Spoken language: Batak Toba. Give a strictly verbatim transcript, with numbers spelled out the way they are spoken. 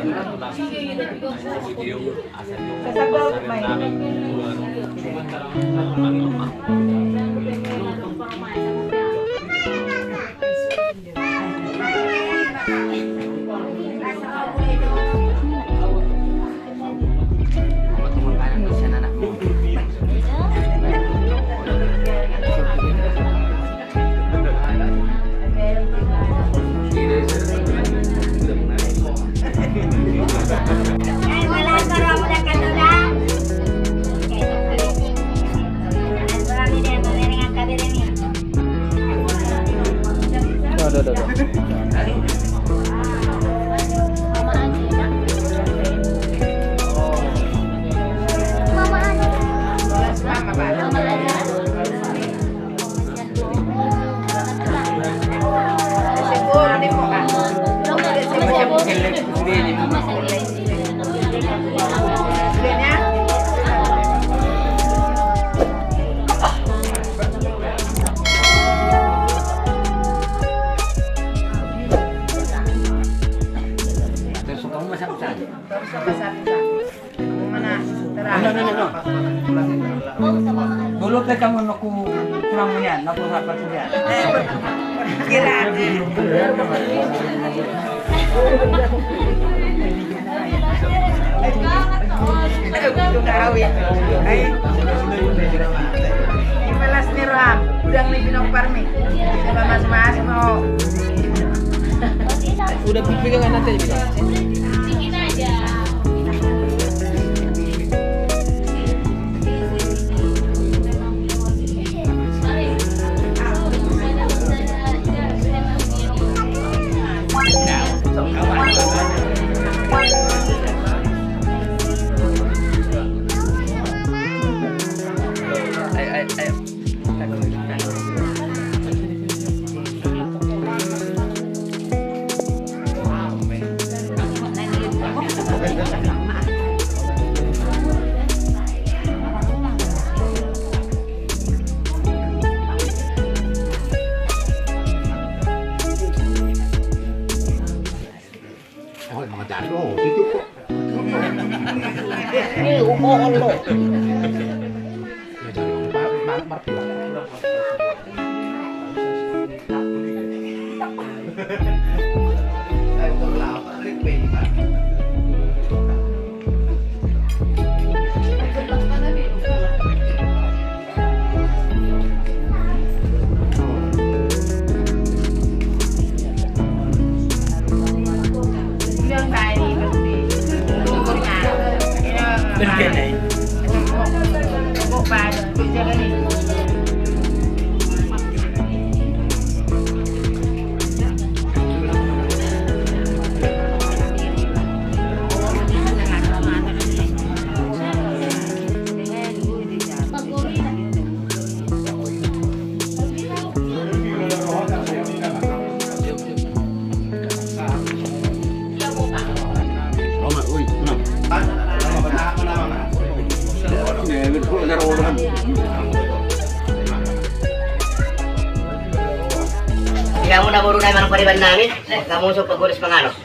Tuh, tuh, tuh, tuh. Bolo pe kamu naku tulang nian, naku rapat nian. Ibalas ni roham, udang ni pinompar mi. Coba masuk-masuk mau. Udah pipi kan nanti aja. Ia muna boru nami, manang pariban nami, hamu so pagodis panganon.